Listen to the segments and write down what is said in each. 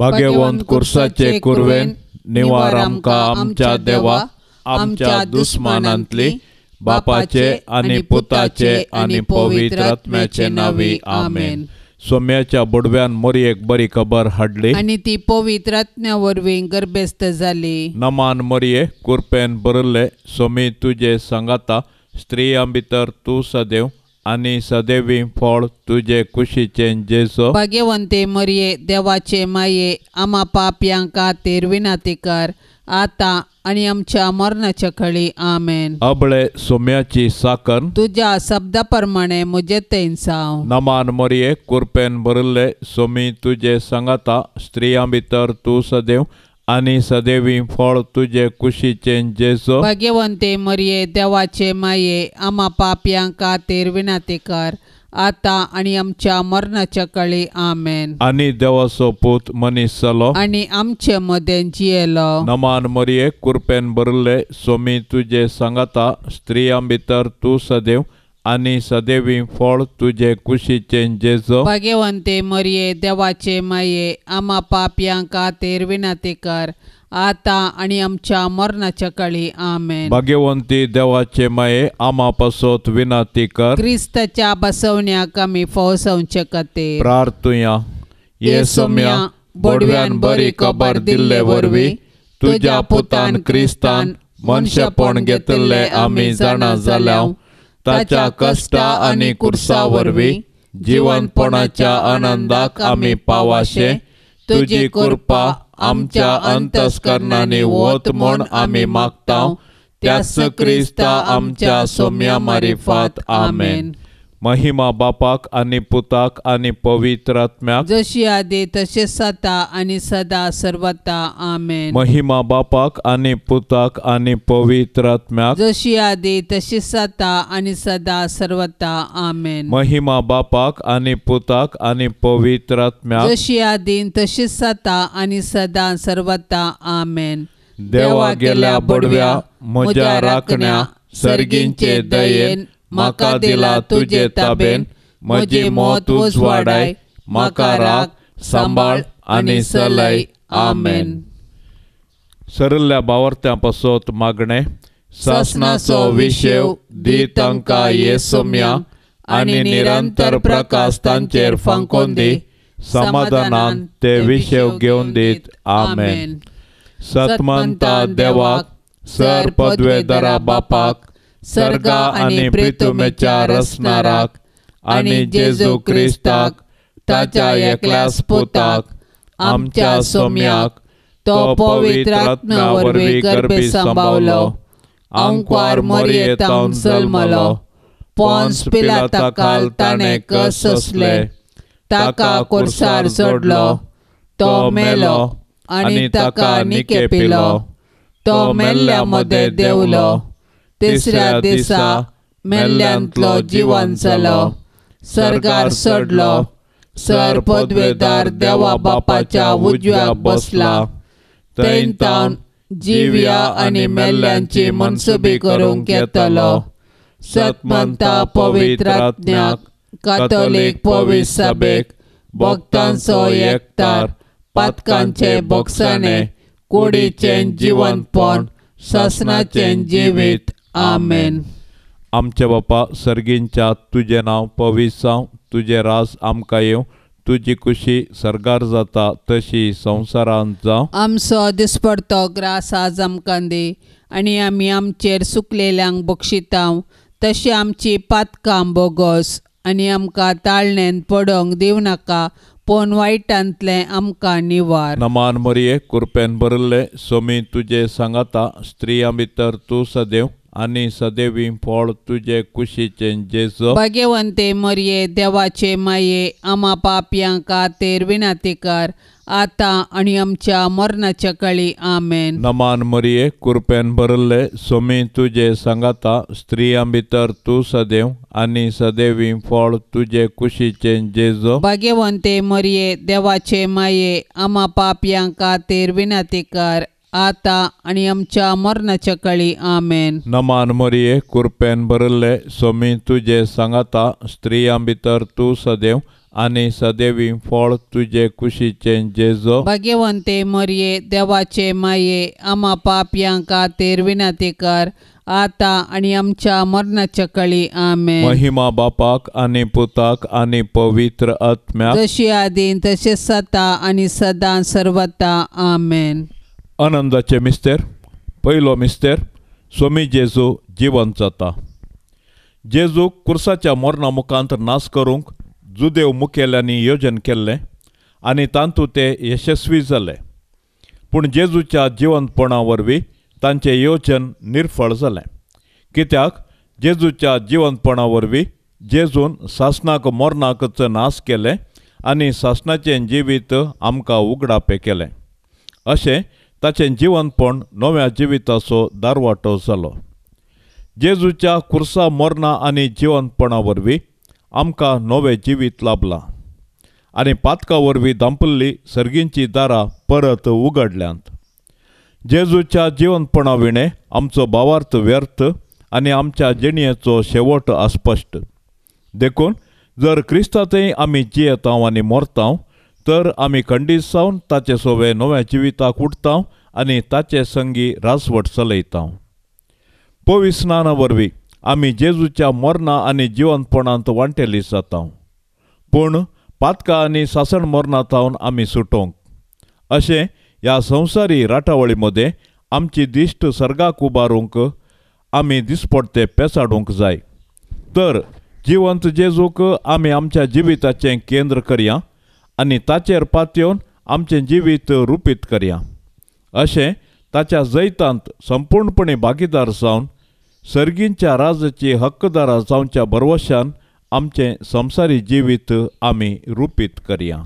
भाग्यवंत कुर्साचे कुरवेन निवार आमकां आमच्या देवा आमच्या दुस्मानांतली बापाचे आनी पुताचे आनी पवित्र आत्म्याचे नांवी आमेन. सोम्याच्या बोडव्यान मोरयेक बरी खबर हाडली आनी ती पवित्र आत्म्या वरवीं गर्भस्थ जाली. नमान मोरये कुरपेन भरिल्ले सोमी तुजे सांगाता स्त्रियां भितर तूं सदैव आनी सदैवी फळ तुजे कुशीचें जेजू. भाग्यवंते मरये देवाचे माये आमा पापयां खातीर विनंती कर आतां आनी आमच्या मरणाच्या खळी आमेन. अबळे सोम्याची साकर तुज्या शब्दा प्रमाणे म्हजे थंय जावं. नमान मरये कुरपेन भरिल्ले सोमी तुजे सांगाता स्त्रियां भितर तूं सदैव आनी सदैवी फळ तुजे कुशीचें जेजू. भाग्यवंते मरये देवाचे माये आमा पापयां खातीर विनंती कर आतां आनी आमच्या मरणाच्या कळी आमेन. आनी देवाचो पूत मनीस जालो आनी आमचे मदें जियेलो. नमान मरये कुरपेन भरिल्ले सोमी तुजे सांगाता स्त्रियां भितर तूं सदैव आनी सदैवी फळ तुजे कुशीचें जेजू. भाग्यवंते मरये देवाचे माये आमा पापयां खातीर विनंती कर आतां आनी आमच्या मरणाच्या कळी आमेन. भाग्यवंती देवाचे माये आमा पासत विनंती कर क्रिस्ताच्या बसवण्याक आमी फौसवचे खातीर. प्रार्थुया. ये सोम्या बोडव्यान बरी खबर दिल्ले वरवीं तुज्या पुतान क्रिस्तान मनशेपण घेतिल्लें आमी जाणा जाल्या. ताच्या कश्टा आनी कुर्सा वरवीं जिवनपणाच्या आनंदाक आमी पावाशे तुजी कृपा आमच्या अंतस्करणांनी वत म्हूण आमी मागता. त्याच क्रिस्ता आमच्या सोम्या मारिफात आमेन. महिमा बापाक आनी पुताक आनी पवित्र आत्म्याक जशी आदी तशें सदा आनी सदा सर्वता आमेन. महिमा बापाक आनी पुताक आनी पवित्र आत्म्याक जशी आदी तशी सदा आनी सदा सर्वता आमेन. महिमा बापाक आनी पुताक आनी पवित्र आत्म्याक जशी आदी तशी सदा आनी सदा सर्वता आमेन. देवा गेल्या बोडव्या म्हज्या राखण्या सर्गींचे दयेन म्हाका दिला तुजे ताबेन म्हजी मौत उजवाडाय म्हाका राख सांबाळ आनी सलय आमेन. सरिल्ल्या बावर्त्यां पासत मागणें. सासणाचो विशेव दी तांकां ये सोम्या आनी निरंतर प्रकाश तांचेर फांकोन दी समाधानान ते विशेव घेवन दीत आमेन. सतमंता देवाक सर पदवेदारा बापाक सर्गा आनी प्रितुमेच्या रसनाराक आनी जेजू क्रिस्ताक ताच्या एकल्याच पुताक आमच्या सोम्याक तो पवित्र आत्म्या वरवीं गर्भे सांबावलो आंकवार मोरयेतावन जल्मलो पोन्स पिलाता ताणें कस सोंसले ताका कुर्सार जोडलो तो मेलो आनी ताका निके पिलो तो मेल्ल्या मदें देंवलो तिसऱ्या दिसा मेल्ल्यांतलो जिवन जालो सर्गार चडलो सर पदवेदार देवा बापाच्या उजव्याक बसला थंय तावन जिव्या आनी मेल्ल्यांची मनसुबी करूंक येतलो. सतमंता पवित्र आत्म्याक कातोलीक पवित्र सभेक भक्तांचो एकतार पातकांचे बोगसाणे कुडीचें जिवनपण सासणाचें जिवीत आमेन. आमच्या बापा सर्गींच्या तुजें नांव पवित्र जावं तुजें राज आमकां येवं तुजी कुशी सर्गार जाता तशी संवसारांत जावं. आमचो दिसपडतो ग्रास आज आमकां दी आनी आमी आमचेर सुकलेल्यांक बक्षितांव तशी आमची पातकां बोगोस आनी आमकां ताळणेन पडोवंक दिवं नाका पूण वायटांतलें आमकां निवार. नमान मरये कुरपेन भरिल्ले सोमी तुजे सांगाता स्त्रियां भितर तूं सदैव आनी सदैवी फळ तुजे कुशीचें जेजू. भाग्यवंते मरये देवाचे माये आमा पापयां खातीर विनंती कर आतां आनी आमच्या मरणाच्या कळी आमेन. नमान मरये कुरपेन भरिल्ले सोमी तुजे सांगाता स्त्रियां भितर तूं सदैव आनी सदैवी फळ तुजे कुशीचें जेजू. भाग्यवंते मरये देवाचे माये आमा पापयां खातीर विनंती कर आतां आनी आमच्या मरणाच्या कळी आमेन. नमान मरये कुरपेन भरिल्ले सोमी तुजे सांगाता स्त्रियां भितर तूं सदैव आनी सदैवी फळ तुजे कुशीचें जेजो। भाग्यवंते मरये देवाचे माये आमा पापयां खातीर विनंती कर आतां आनी आमच्या मरणाच्या कळी। आमेन। महिमा बापाक आनी पुताक आनी पवित्र आत्म्याक, जशी आदीं तशें सता आनी सदां सर्वता। आमेन। आनंदाचे मिस्तेर। पयलो मिस्तेर, स्वामी जेजू जिवंत जाता। जेजू कुर्साच्या मरणा मुखांत नाश करूंक जुदेव मुखेल्यांनी योजन केल्लें आनी तातूंत ते यशस्वी जाले, पूण जेजूच्या जिवंतपणा वरवीं तांचें योजन निर्फळ जालें। कित्याक जेजूच्या जिवंतपणा वरवीं जेजून सासणाक मरणाकच नाश केलें आनी सासणाचें जिवीत आमकां उगडापें केलें। अशें ताचें जिवंतपण नव्या जिविताचो दारवाटो जालो। जेजूच्या कुर्सा मरणा आनी जिवंतपणा वरवीं आमकां नवें जिवीत लाभलां आनी पातका वरवीं धांपिल्ली सर्गींची दारां परत उगडल्यांत। जेजूच्या जिवंतपणा विणें आमचो भावार्थ व्यर्थ आनी आमच्या जिणेचो शेवट अस्पश्ट। देखून जर क्रिस्तांतय आमी जियेतांव आनी मरतांव तर आमी खंडीत जावन ताचे सोवे नव्या जिविताक उठतांव आनी ताचे संगी राजवट चलयतांव। पवित्र स्नाना वरवीं आमी जेजूच्या मरणा आनी जिवंतपणांत वांटेली जातांव, पूण पातका आनी सासण मरणा थावन आमी सुटोवंक। अशें ह्या संवसारी राटावळी मदें आमची दिश्ट सर्गाक उबारूंक आमी दिसपडते पेसाडूंक जाय। तर जिवंत जेजूक आमी आमच्या जिविताचें केंद्र करया आनी ताचेर पातयेवन आमचें जिवीत रुपीत करया। अशें ताच्या जैतांत संपूर्णपणे भागीदार जावन सर्गींच्या राजाची हक्कदारा जावच्या भरवशान आमचें संवसारी जिवीत आमी रुपीत करया।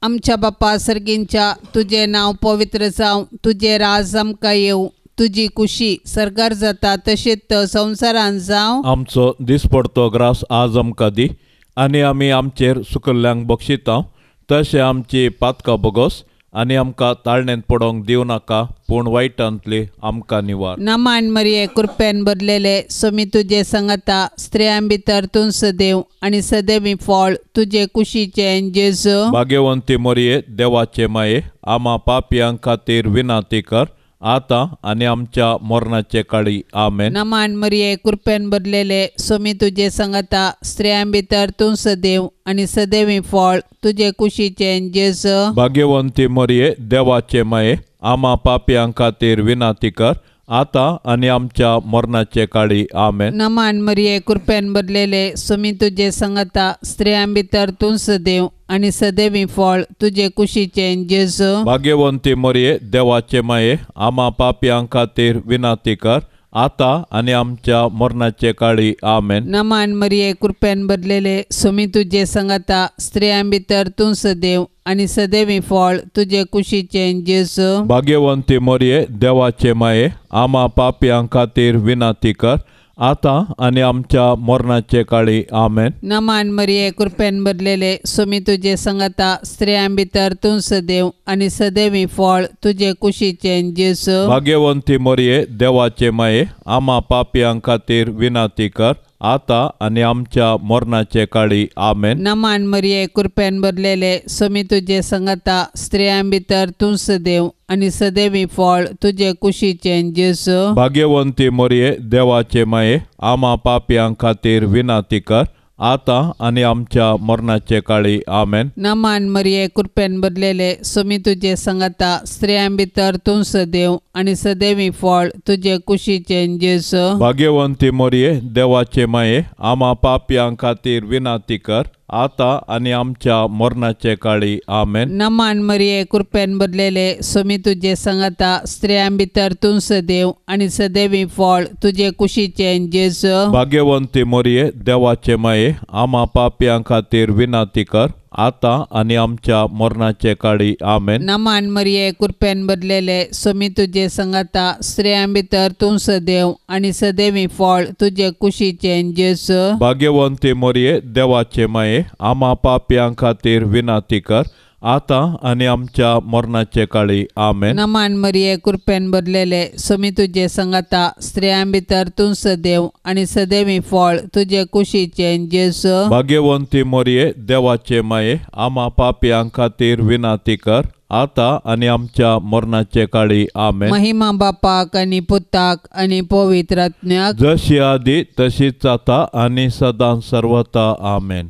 आमच्या बापा सर्गींच्या, तुजें नांव पवित्र जावं, तुजें राज आमकां येवं, तुजी कुशी सर्गार जाता तशेंच संवसारान जावं। आमचो दिसपडतो ग्रास आज आमकां दी आनी आमी आमचेर सुकल्ल्यांक बक्षिता तशें आमची पातकां बोगोस आनी आमकां ताळणेंत पडोवंक दिवं नाका, पूण वायटांतली आमकां निवार। नमान मरिये कृपेन भरलेले, स्वामी तुजे संगता, स्त्रियां भितर तूं सदैव आनी सदैवी फळ तुजे कुशीचें जेजू। भाग्यवंती मरिये देवाचे माये आमा पापयां खातीर विनंती कर आतां आनी आमच्या मरणाचे काळी। आमेन। नमान मरिये कृपेन भरलेले, स्वामी तुजे संगता, स्त्रियां भितर तूं सदैव आनी सदैवी फळ तुजे कुशीचें जेजू। भाग्यवंती मरिये देवाचे माये आमा पापयां खातीर विनंती कर आतां आनी आमच्या मरणाचे काळी। आमेन। नमान मरिये कृपेन भरलेले, स्वामी तुजे संगता, स्त्रियां भितर तूं सदैव आनी सदैवी फळ तुजे कुशीचें जेजू। भाग्यवंती मरिये देवाचे माये आमा पापयां खातीर विनंती कर आतां आनी आमच्या मरणाचे काळी। आमेन। नमान मरिये कृपेन भरलेले, स्वामी तुजे संगता, स्त्रियां भितर तूं सदैव आनी सदैवी फळ तुजे कुशीचें जेजू। भाग्यवंती मरिये देवाचे माये आमा पापयां खातीर विनंती कर आतां आनी आमच्या मरणाचे काळी। आमेन। नमान मरिये कृपेन भरलेले, स्वामी तुजे संगता, स्त्रियां भितर तूं सदैव आनी सदैवी फळ तुजे कुशीचें जेजू। भाग्यवंती मरिये देवाचे माये आमा पापयां खातीर विनंती कर आतां आनी आमच्या मरणाचे काळी। आमेन। नमान मरिये कृपेन भरलेले, स्वामी तुजे संगता, स्त्रियां भितर तूं सदैव आनी सदैवी फळ तुजे कुशीचें जेजू। भाग्यवंती मरिये देवाचे माये आमा पापयां खातीर विनंती कर आतां आनी आमच्या मरणाचे काळी। आमेन। नमान मरिये कृपेन भरलेले, स्वामी तुजे संगता, स्त्रियां भितर तूं सदैव आनी सदैवी फळ तुजे कुशीचें जेजू। भाग्यवंती मरिये देवाचे माये आमा पापयां खातीर विनंती कर आतां आनी आमच्या मरणाचे काळी। आमेन। नमान मरिये कृपेन भरलेले, स्वामी तुजे संगता, स्त्रियां भितर तूं सदैव आनी सदैवी फळ तुजे कुशीचें जेजू। भाग्यवंती मरिये देवाचे माये आमा पापयां खातीर विनंती कर आतां आनी आमच्या मरणाचे काळी। आमेन। नमान मरिये कृपेन भरलेले, स्वामी तुजे संगता, स्त्रियां भितर तूं सदैव आनी सदैवी फळ तुजे कुशीचें जेजू। भाग्यवंती मरिये देवाचे माये आमा पापयां खातीर विनंती कर आतां आनी आमच्या मरणाचे काळी. आमेन. नमान मरिये, कृपेन भरलेले, स्वामी तुजे संगाता, स्त्रियां भितर तूं सदैव आनी सदैवी फळ तुजे कुशीचें जेजू. भाग्यवंती मरिये, देवाचे माये, आमा पापयां खातीर विनंती कर, आतां आनी आमच्या मरणाचे काळी. आमेन. महिमा बापाक आनी पुताक आनी पवित्र आत्म्याक, जशी आदी तशीच आतां आनी सदां सर्वता. आमेन.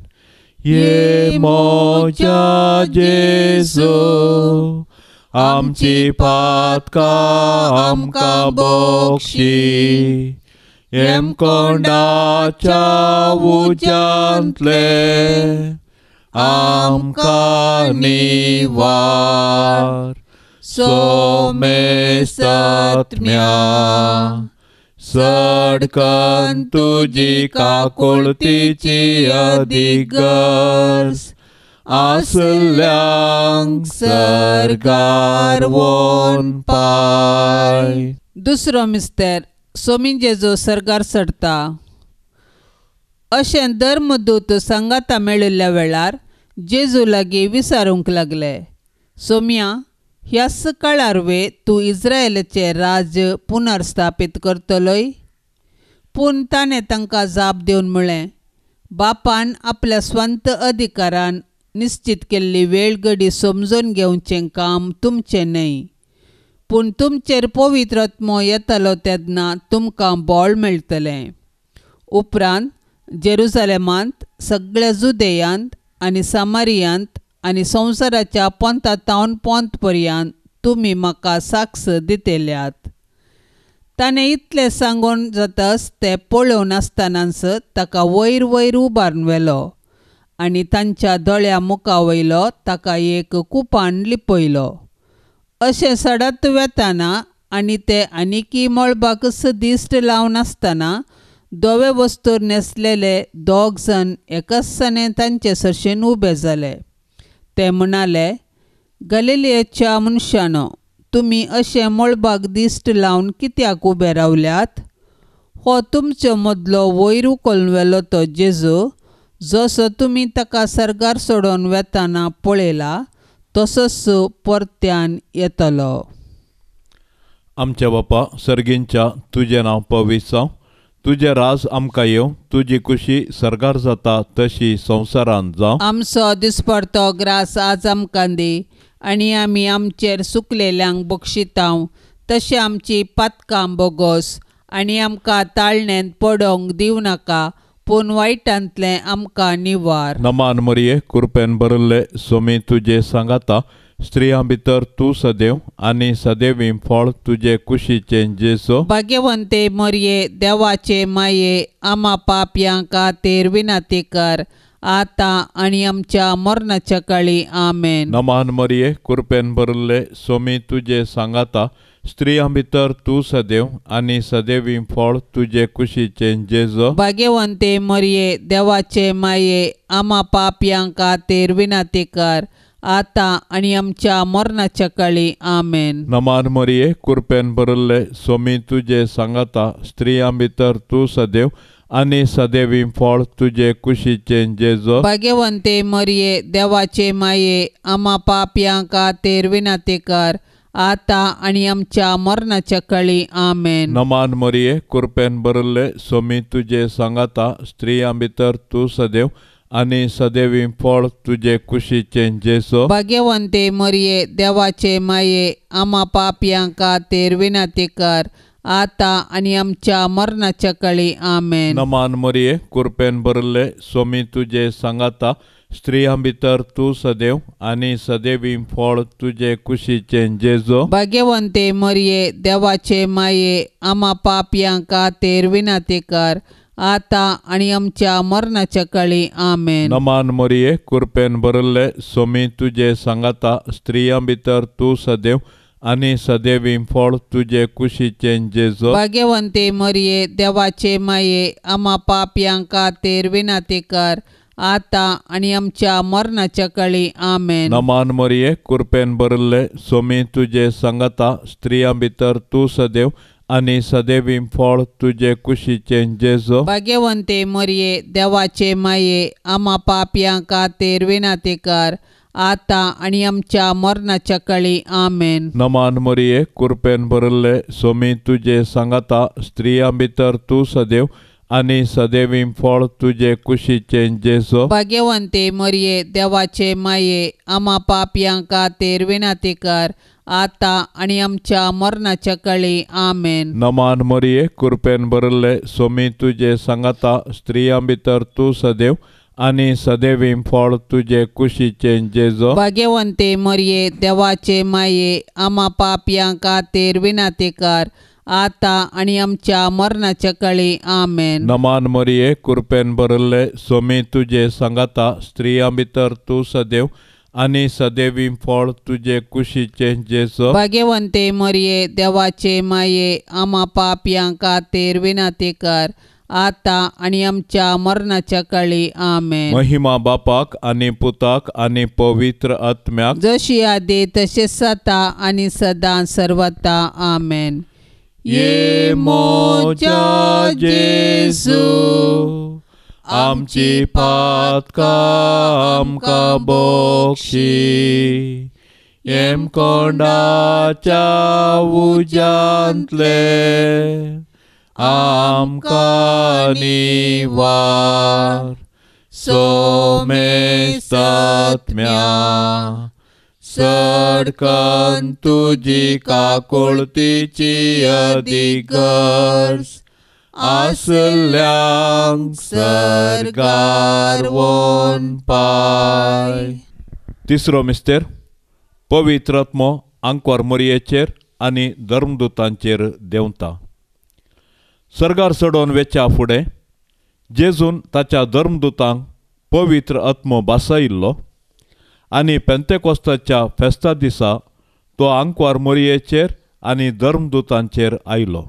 ये मोजा जेजू, आमची पातकां आमकां बक्षी, येमकोंडाच्या उज्यांतले आमकां निवार. सोमेस्तात्म्या सडकन तुजी काकुळतीची अदीक गरज आसल्यांक सर्गार वोन पाय. दुसरो मिस्तेर. सोमी जेजू सर्गार चडता. अशें धर्मदूत सांगाता मेळिल्ल्या वेळार जेजू लागीं विचारूंक लागले, सोम्या, ह्याच काळार वे तूं इस्रायलाचें राज्य पुनर्स्थापीत करतलोय? पूण ताणें तांकां जाप दिवन म्हळें, बापान आपल्या स्वंत अधिकारान निश्चित केल्ली वेळ घडी समजून घेवचें काम तुमचें न्हय, पूण तुमचेर पवित्र आत्मो येतलो तेन्ना तुमकां बळ मेळटलें. उपरांत जेरुजलेमांत, सगळ्या जुदेयांत आनी सामारियांत आनी संवसाराच्या पोंता तावन पोंत पर्यंत तुमी म्हाका साक्ष दितल्यात. ताणें इतलें सांगून जातच ते पळोवन आसतनाच ताका वयर वयर उबारून व्हेलो आनी तांच्या दोळ्या मुखा वयलो ताका एक कुपान लिपयलो. अशें सडत वेताना आनी ते आनिकी मळबाकच दिश्ट लावन आसतना धवे वस्तूर न्हेसलेले दोग जाण एकसाणे तांचे सरशेन उबे जाले. ते म्हणाले, गलिलियेच्या मनशानो, तुमी अशें मळबाक दिश्ट लावन कित्याक उबे रावल्यात? हो तुमचे मदलो वयर उखलून व्हेलो तो जेजू, जसो तुमी ताका सर्गार सोडून वेताना पळयला तसोच परत्यान येतलो. आमच्या बापा सर्गींच्या, तुजें नांव पवित्र जावं, तुजें राज आमकां येवं, तुजी कुशी सर्गार जाता तशी संवसारांत जावं. आमचो दिसपडतो ग्रास आज आमकां दी आनी आमी आमचेर सुकलेल्यांक बक्षितांव तशें आमची पातकां बोगोस आनी आमकां ताळण्यांत पडोवंक दिवं नाका, पूण वायटांतलें आमकां निवार. नमान मरिये, कृपेन भरिल्ले, स्वामी तुजे सांगाता, स्त्रियां भितर तूं सदैव आनी सदैवी फळ तुजे कुशीचें जेजू. भाग्यवंते मरिये, देवाचे माये, आमा पापयां खातीर विनंती कर, आतां आनी आमच्या मरणाच्या काळी. आमेन. नमान मरिये, कृपेन भरिल्ले, स्वामी तुजे सांगाता, स्त्रियां भितर तूं सदैव आनी सदैवी फळ तुजे कुशीचें जेजू. भाग्यवंते मरिये, देवाचे माये, आमा पापयां खातीर विनंती कर, आतां आनी आमच्या मरणाच्या काळी. आमेन. नमान मरिये, कृपेन भरिल्ले, स्वामी तुजे सांगाता, स्त्रियां भितर तूं सदैव आनी सदैवी फळ तुजे कुशीचें जेजू. भाग्यवंते मरिये, देवाचे माये, आमा पापयां खातीर विनंती कर, आतां आनी आमच्या मरणाच्या काळी. आमेन. नमान मरिये, कृपेन भरिल्ले, स्वामी तुजे सांगाता, स्त्रियां भितर तूं सदैव आनी सदैवी फळ तुजे कुशीचें जेजू. भाग्यवंते मरिये, देवाचे माये, आमा पापयां खातीर विनंती कर, आतां आनी आमच्या मरणाच्या काळी. आमेन. नमान मरिये, कृपेन भरिल्ले, स्वामी तुजे सांगाता, स्त्रियां भितर तूं सदैव आनी सदैवी फळ तुजे कुशीचें जेजू. भाग्यवंते मरिये, देवाचे माये, आमा पापयां खातीर विनंती कर, आतां आनी आमच्या मरणाच्या काळी. आमेन. नमान मरिये, कृपेन भरिल्ले, स्वामी तुजे सांगाता, स्त्रियां भितर तूं सदैव आनी सदैवी फळ तुजे कुशीचें जेजू. भाग्यवंते मरिये, देवाचे माये, आमा पापयां खातीर विनंती कर, आतां आनी आमच्या मरणाच्या काळी. आमेन. नमान मरिये, कृपेन भरिल्ले, स्वामी तुजे सांगाता, स्त्रियां भितर तूं सदैव आनी सदैवी फळ तुजे कुशीचें जेजू. भाग्यवंते मरिये, देवाचे माये, आमा पापयां खातीर विनंती कर, आतां आनी आमच्या मरणाच्या काळी. आमेन. नमान मरिये, कृपेन भरिल्ले, सोमी तुजे सांगाता, स्त्रियां भितर तूं सदैव आनी सदैवी फळ तुजे कुशीचें जेजू. भाग्यवंते मरिये, देवाचे माये, आमा पापयां खातीर विनंती कर, आतां आनी आमच्या मरणाच्या काळी. आमेन. नमान मरिये, कृपेन भरिल्ले, सोमी तुजे सांगाता, स्त्रियां भितर तूं सदैव आनी सदैवी फळ तुजे कुशीचें जेजू. भाग्यवंते मरिये, देवाचे माये, आमा पापयां खातीर विनंती कर, आतां आनी आमच्या मरणाच्या काळी. आमेन. नमान मरिये, कृपेन भरिल्ले, सोमी तुजे सांगाता, स्त्रियां भितर तूं सदैव आनी सदैवी फळ तुजे कुशीचें जेजू. भाग्यवंते मरिये, देवाचे माये, आमा पापयां खातीर विनंती कर, आतां आनी आमच्या मरणाच्या काळी. आमेन. महिमा बापाक आनी पुताक आनी पवित्र आत्म्याक, जशी आदी तशें सता आनी सदां सर्वता. आमेन. ये मोजा जेजू, आमची पातकां आमकां बक्षी, येमकोंडाच्या उज्यांतले आमकां निवार, सोमेस्तात्म्या सडकन तुजी काकुळतीची अधिगर्ज आसल्यांक सर्गार वोन पाय. तिसरो मिस्तेर, पवित्र आत्मो आंकवार मोरयेचेर आनी धर्मदूतांचेर देंवता. सर्गार चडोवन वेच्या फुडें जेजून ताच्या धर्मदूतांक पवित्र आत्मो भासायिल्लो आनी पेंतेकोस्ताच्या फेस्ता दिसा तो आंकवार मोरयेचेर आनी धर्मदूतांचेर आयलो.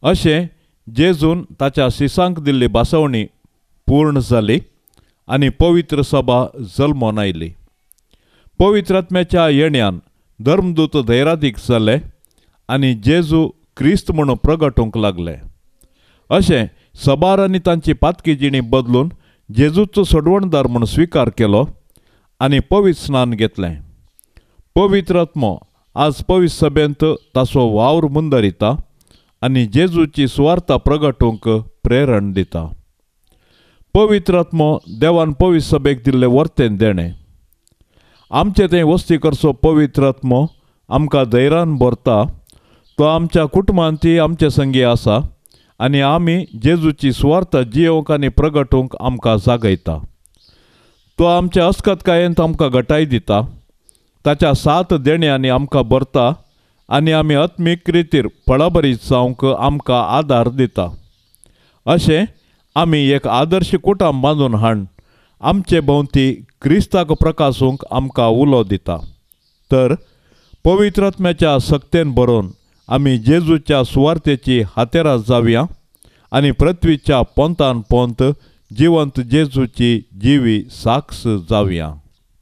अशें जेजून ताच्या शिसांक दिल्ली भासवणी पूर्ण जाली आनी पवित्र सभा जल्मोन आयली. पवित्र आत्म्याच्या येण्यान धर्मदूत धैरादीक जाले आनी जेजू क्रिस्त म्हणून प्रगटूंक लागले. अशें सबार आनी तांची पातकी जिणी बदलून जेजूचो सोडवणदार म्हूण स्विकार केलो आनी पवित्र स्नान घेतलें. पवित्र आत्मो आज पवित्र सभेंत ताचो वावर मुंदरिता आनी जेजूची सुवार्ता प्रगटूंक प्रेरण दिता. पवित्र आत्मो देवान पवित्र सभेक दिल्ले वर्तेन देणें. आमचे थंय वस्ती करचो पवित्र आत्मो आमकां धैर्यान भरता. तो आमच्या कुटुंबांत आमचे संगी आसा आनी आमी जेजूची सुवार्ता जियोवंक आनी प्रगटूंक आमकां जागयता. तो आमच्या अस्कतकायेंत आमकां घटाय दिता. ताच्या सात देण्यांनी आमकां भरता आनी आमी आत्मीक रितीर फळाभरीत जावंक आमकां आदार दिता. अशें आमी एक आदर्श कुटुंब बांदून हाड आमचे भोंवती क्रिस्ताक प्रकासूंक आमकां उलो दिता. तर पवित्र आत्म्याच्या सक्तेन बरोवन आमी जेजूच्या सुवार्तेची हातेरां जावया आनी पृथ्वीच्या पोंतान पोंत जिवंत जेजूची जिवी साक्ष जावया.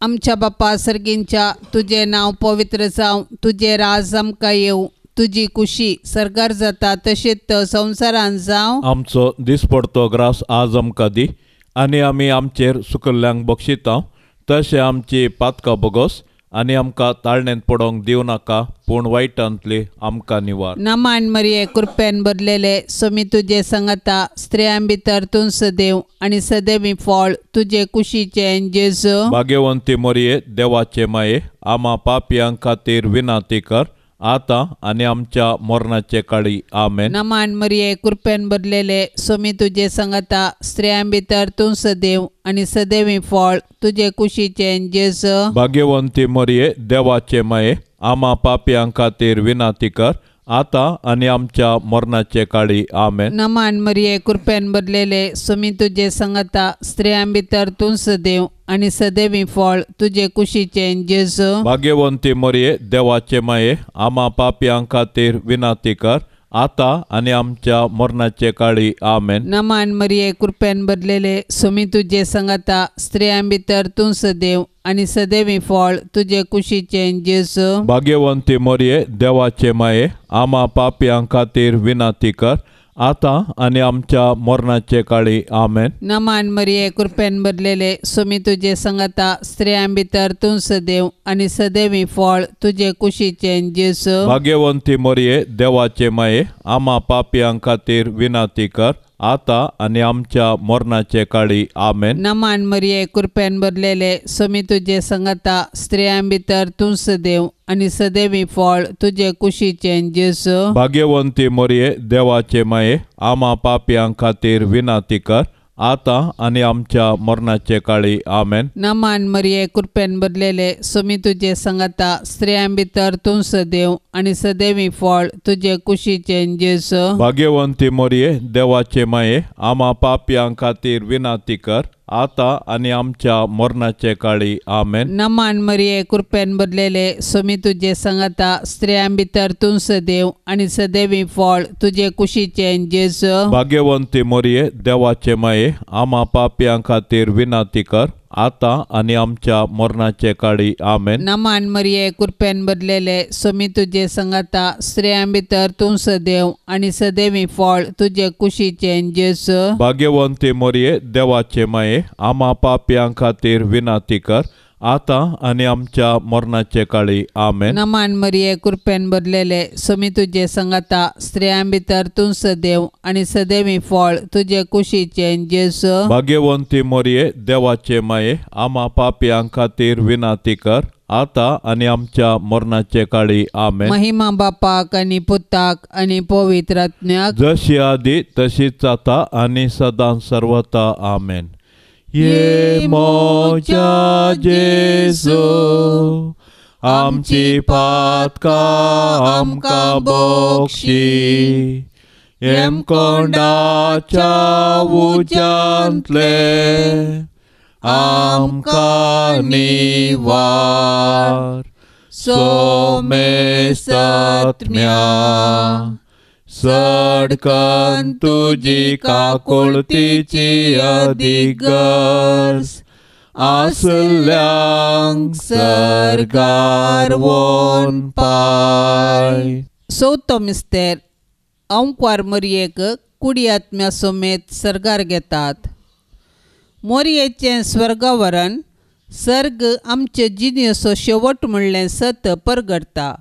आमच्या बापा सर्गींच्या, तुजें नांव पवित्र जावं, तुजें राज आमकां येवं, तुजी कुशी सर्गार जाता तशेंच संवसारान जावं. आमचो दिसपडतो ग्रास आज आमकां दी आनी आमी आमचेर सुकल्ल्यांक बक्षिता तशें आमची पातकां बोगोस आनी आमकां ताळणेंत पडोवंक दिवं नाका, पूण वायटांतली आमकां निवार. नमान मरिये, कृपेन भरलेले, सोमी तुजे संगता, स्त्रियां भितर तूं सदैव आनी सदैवी फळ तुजे कुशीचें जेजू. भाग्यवंती मरिये, देवाचे माये, आमा पापयां खातीर विनंती कर, आतां आनी आमच्या मरणाचे काळी. आमेन. नमान मरिये, कृपेन भरलेले, सोमी तुजे संगता, स्त्रियां भितर तूं सदैव आनी सदैवी फळ तुजे कुशीचें जेजू. भाग्यवंती मरिये, देवाचे माये, आमा पापयां खातीर विनंती कर, आतां आनी आमच्या मरणाचे काळी. आमेन. नमान मरिये, कृपेन भरलेले, सोमी तुजे संगता, स्त्रियां भितर तूं सदैव आनी सदैवी फळ तुजे कुशीचें जेजू. भाग्यवंती मरिये, देवाचे माये, आमा पापयां खातीर विनंती कर, आतां आनी आमच्या मरणाचे काळी. आमेन. नमान मरिये, कृपेन भरलेले, सोमी तुजे संगता, स्त्रियां भितर तूं सदैव आनी सदैवी फळ तुजे कुशीचें जेजू. भाग्यवंती मरिये, देवाचे माये, आमा पापयां खातीर विनंती कर, आतां आनी आमच्या मरणाचे काळी. आमेन. नमान मरिये, कृपेन भरलेले, स्वामी तुजे संगता, स्त्रियां भितर तूं सदैव आनी सदैवी फळ तुजे कुशीचें जेजू. भाग्यवंती मरिये, देवाचे माये, आमा पापयां खातीर विनंती कर, आतां आनी आमच्या मरणाचे काळी. आमेन. नमान मरिये, कृपेन भरलेले, स्वामी तुजे संगता, स्त्रियां भितर तूं सदैव आनी सदैवी फळ तुजे कुशीचें जेजू. भाग्यवंती मरिये, देवाचे माये, आमा पापयां खातीर विनंती कर, आतां आनी आमच्या मरणाचे काळी. आमेन. नमान मरिये, कृपेन भरलेले, स्वामी तुजे संगता, स्त्रियां भितर तूं सदैव आनी सदैवी फळ तुजे कुशीचें जेजू. भाग्यवंती मरिये, देवाचे माये, आमा पापयां खातीर विनंती कर, आतां आनी आमच्या मरणाचे काळी. आमेन. नमान मरिये, कृपेन भरलेले, स्वामी तुजे संगता, स्त्रियां भितर तूं सदैव आनी सदैवी फळ तुजे कुशीचें जेजू. भाग्यवंती मरिये, देवाचे माये, आमा पापयां खातीर विनंती कर, आतां आनी आमच्या मरणाचे काळी. आमेन. नमान मरिये, कृपेन भरलेले, स्वामी तुजे संगता, स्त्रियां भितर तूं सदैव आनी सदैवी फळ तुजे कुशीचें जेजू. भाग्यवंती मरिये, देवाचे माये, आमा पापयां खातीर विनंती कर, आतां आनी आमच्या मरणाचे काळी. आमेन. नमान मरिये, कृपेन भरलेले, स्वामी तुजे संगता, स्त्रियां भितर तूं सदैव आनी सदैवी फळ तुजे कुशीचें जेजू. भाग्यवंती मरिये, देवाचे माये, आमा पापयां खातीर विनंती कर, आतां आनी आमच्या मरणाचे काळी. आमेन. महिमा बापाक आनी पुताक आनी पवित्र आत्म्याक, जशी आदी तशीच आतां आनी सदां सर्वता. आमेन. ये मोजा जेजू, आमची पातकां आमकां बक्षी, हेमकोंडाच्या उज्यांतले आमकां निवार. सोमेस्तात्म्या, सडकन तुजी काकुळतीची अदीक गरज आसल्यांक सर्गार वोन पाय. चवथो मिस्तेर, अंकवार मोरयेक कुडी आत्म्या समेत सर्गार घेतात. मोरयेचें स्वर्गावरण सर्ग आमचे जिणेचो शेवट म्हणलें सत परगडटा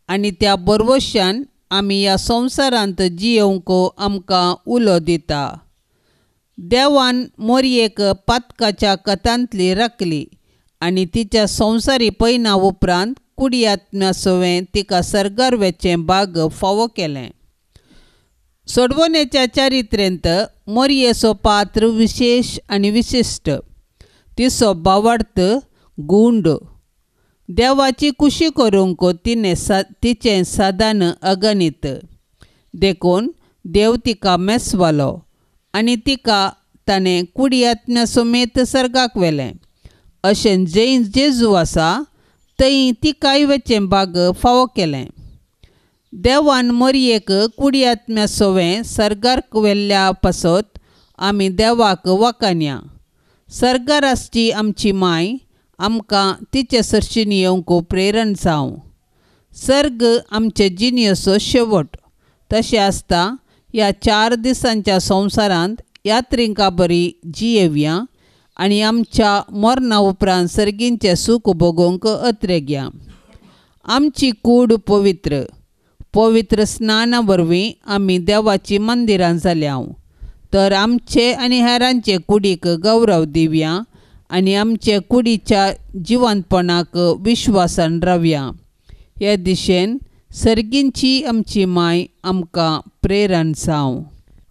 आनी त्या बरवशान आमी ह्या संवसारांत जियेवंक आमकां उलो दिता. देवान मोरयेक पातकाच्या कथांतली राखली आनी तिच्या संवसारी पयना उपरांत कुडी आत्म्या सवें तिका सर्गार वेचें भाग फावो केलें. सोडवणेच्या चारित्रेंत मोरयेचो पात्र विशेश आनी विशिश्ट. तिचो भावार्थ गुंड. देवाची कुशी करूंक तिणें तिचें सादान अगणीत, देखून देव तिका मेसवालो आनी तिका ताणें कुडी आत्म्या समेत सर्गाक व्हेलें. अशें जंय जेजू आसा थंय तिकाय वेचें भाग फावो केलें. देवान मोरयेक कुडी आत्म्या सवें सर्गार व्हेल्ल्या पासत आमी देवाक वाखाणया. सर्गार आसची आमची माय आमकां तिचे सरशीन येवंक प्रेरण जावं. सर्ग आमचे जिणेचो शेवट. तशें आसता ह्या 4 दिसांच्या संवसारांत यात्रिकां बरी जियेवया आनी आमच्या मरणा उपरांत सर्गींचें सूख भोगोवंक अत्रेगया. आमची कूड पवित्र, पवित्र स्नाना वरवीं आमी देवाची मंदिरां जाल्या, तर आमचे आनी हेरांचे कुडीक गौरव दिवया आनी आमचे कुडीच्या जिवंतपणाक विश्वासान रावया. हे दिशेन सर्गींची आमची माय आमकां प्रेरण जावं.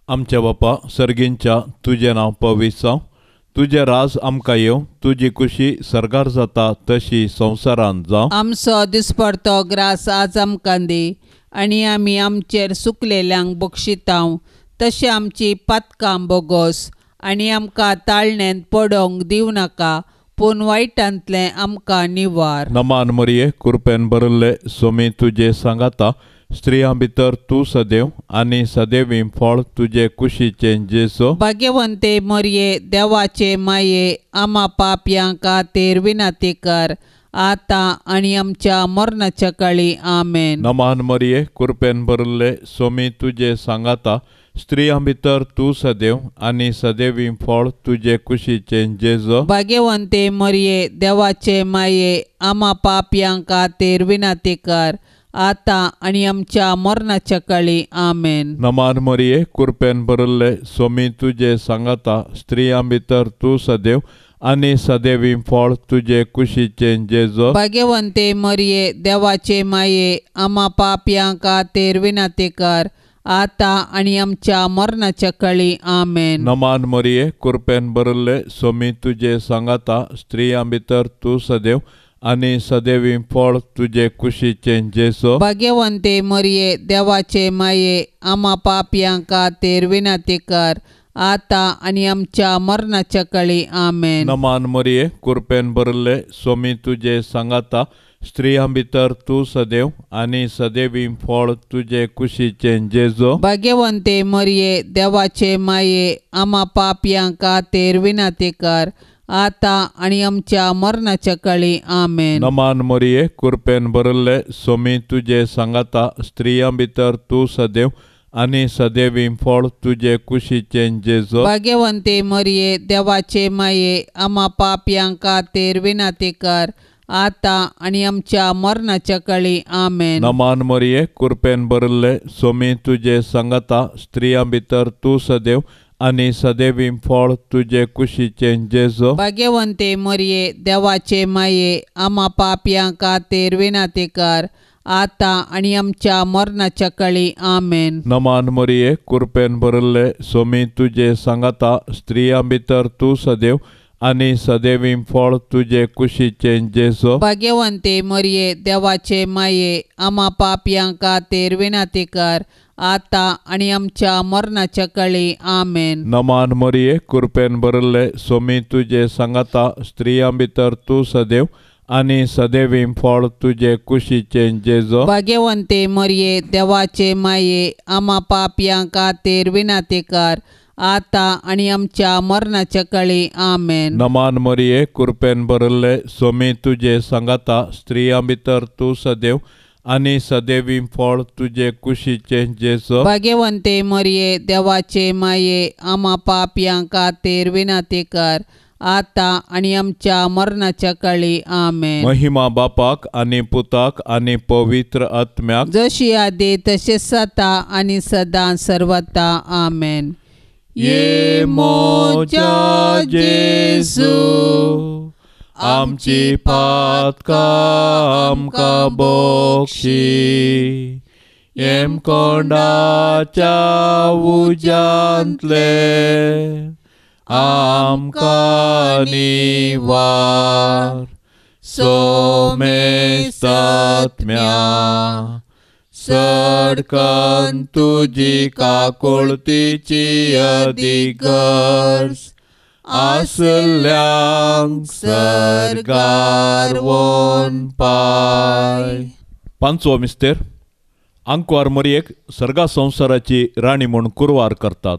आमच्या बापा सर्गींच्या, तुजें नांव पवित्र जावं, तुजें राज आमकां येवं, तुजी कुशी सर्गार जाता तशी संवसारांत जावं. आमचो दिसपडतो ग्रास आज आमकां दी आनी आमी आमचेर सुकलेल्यांक बक्षितांव तशें आमची पातकां बोगोस आनी आमकां ताळण्यांत पडोवंक दिवं नाका, पूण वायटांतलें आमकां निवार. नमान मरिये, कृपेन भरिल्ले, स्वामी तुजे सांगाता, स्त्रियां भितर तूं सदैव आनी सदैवी फळ तुजे कुशीचें जेजू. भाग्यवंते मरिये, देवाचे माये, आमा पापयां खातीर विनंती कर, आतां आनी आमच्या मरणाच्या काळी. आमेन. नमान मरिये, कृपेन भरिल्ले, सोमी तुजे सांगाता, स्त्रियां भितर तूं सदैव आनी सदैवी फळ तुजे कुशीचें जेजू. भाग्यवंते मरिये, देवाचे माये, आमा पापयां खातीर विनंती कर, आतां आनी आमच्या मरणाच्या काळी. आमेन. नमान मरिये, कृपेन भरिल्ले, सोमी तुजे सांगाता, स्त्रियां भितर तूं सदैव आनी सदैवी फळ तुजे कुशीचें जेजू. भाग्यवंते मरिये, देवाचे माये, आमा पापयां खातीर विनंती कर, आतां आनी आमच्या मरणाच्या काळी. आमेन. नमान मरिये, कृपेन भरिल्ले, सोमी तुजे सांगाता, स्त्रियां भितर तूं सदैव आनी सदैवी फळ तुजे कुशीचें जेजू. भाग्यवंते मरिये, देवाचे माये, आमा पापयां खातीर विनंती कर, आतां आनी आमच्या मरणाच्या काळी. आमेन. नमान मरिये, कृपेन भरिल्ले, सोमी तुजे सांगाता, स्त्रियां भितर तूं सदैव आनी सदैवी फळ तुजे कुशीचें जेजू. भाग्यवंते मरिये, देवाचे माये, आमा पापयां खातीर विनंती कर, आतां आनी आमच्या मरणाच्या काळी. आमेन. नमान मरिये, कृपेन भरिल्ले, सोमी तुजे सांगाता, स्त्रियां भितर तूं सदैव आनी सदैवी फळ तुजे कुशीचें जेजू. भाग्यवंते मरिये, देवाचे माये, आमा पापयां खातीर विनंती कर, आतां आनी आमच्या मरणाच्या काळी. आमेन. नमान मरिये, कृपेन भरिल्ले, सोमी तुजे सांगाता, स्त्रियां भितर तूं सदैव आनी सदैवी फळ तुजे कुशीचें जेजू. भाग्यवंते मरिये, देवाचे माये, आमा पापयां खातीर विनंती कर, आतां आनी आमच्या मरणाच्या काळी. आमेन. नमान मरिये, कृपेन भरिल्ले, सोमी तुजे सांगाता, स्त्रियां भितर तूं सदैव आनी सदैवी फळ तुजे कुशीचें जेजू. भाग्यवंते मरिये, देवाचे माये, आमा पापयां खातीर विनंती कर, आतां आनी आमच्या मरणाच्या काळी. आमेन. नमान मरिये, कृपेन भरिल्ले, सोमी तुजे सांगाता, स्त्रियां भितर तूं सदैव आनी सदैवी फळ तुजे कुशीचें जेजू. भाग्यवंते मरिये, देवाचे माये, आमा पापयां खातीर विनंती कर, आतां आनी आमच्या मरणाच्या काळी. आमेन. नमान मरिये, कृपेन भरिल्ले, सोमी तुजे सांगाता, स्त्रियां भितर तूं सदैव आनी सदैवी फळ तुजे कुशीचें जेजू. भाग्यवंते मरिये, देवाचे माये, आमा पापयां खातीर विनंती कर, आतां आनी आमच्या मरणाच्या काळी. आमेन. महिमा बापाक आनी पुताक आनी पवित्र आत्म्याक, जशी आदी तशें सता आनी सदां सर्वता. आमेन. ये मोजा जेजू, आमची पातकां आमकां बक्षी, येमकोंडाच्या उज्यांतले आमकां निवार, सोमेस्तात्म्या सडकन तुजी काकुळतीची अधिगर्ज आसल्यांक सर्गार वोन पाय. पांचवो मिस्तेर. आंकवार मरयेक सर्गा संवसाराची राणी म्हूण कुरवार करतात.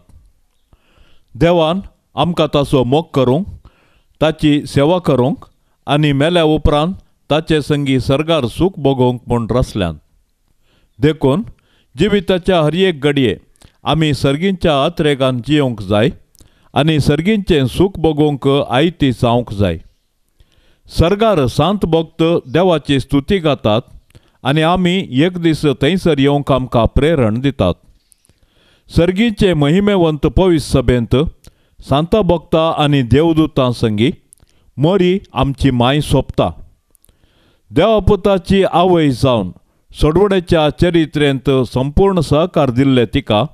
देवान आमकां ताचो मोग करूंक, ताची सेवा करूंक आनी मेल्या उपरांत ताचे संगी सर्गार सूख भोगोवंक म्हूण रचल्यात. देखून जिविताच्या हर एक घडये आमी सर्गींच्या अत्रेगान जियोंक जाय आनी सर्गींचें सूख भोगोवंक आयती जावंक जाय. सर्गार सांत भक्त देवाची स्तुती गातात आनी आमी एक दीस थंयसर येवंक आमकां प्रेरण दितात. सर्गीचे महिमेवंत पवित्र सभेंत सांता भक्ता आनी देवदूतां संगी मोरी आमची माय सोंपता. देवापुताची आवय जावन सोडवणेच्या चरित्रेंत संपूर्ण सहकार दिल्ले तिका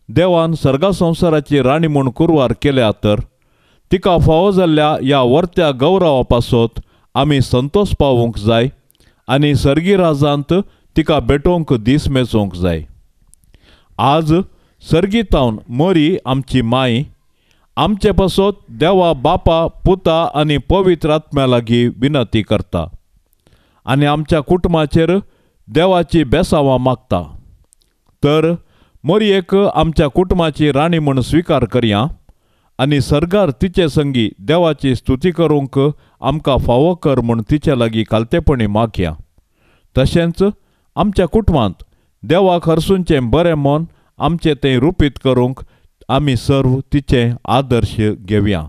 देवान सर्गा संवसाराची राणी म्हूण कुरवार केल्या तर तिका फावो जाल्ल्या ह्या वर्त्या गौरवा पासत आमी संतोष पावूंक जाय आनी सर्गी राजांत तिका भेटोवंक दीस मेजोवंक जाय. आज सर्गीतावन मोरी आमची माय आमचे पासत देवा बापा पुता आनी पवित्र आत्म्या लागीं विनंती करता आनी आमच्या कुटुंबाचेर देवाची बेसावां मागता. तर मोरयेक आमच्या कुटुंबाची राणी म्हूण स्विकार करया आनी सर्गार तिचे संगी देवाची स्तुती करूंक आमकां फावो कर म्हूण तिचे लागीं खालतेपणी मागया. तशेंच आमच्या कुटुंबांत देवाक हरसूंचें बरें मन आमचें तें रुपीत करूंक आमी सर्व तिचें आदर्श घेवया.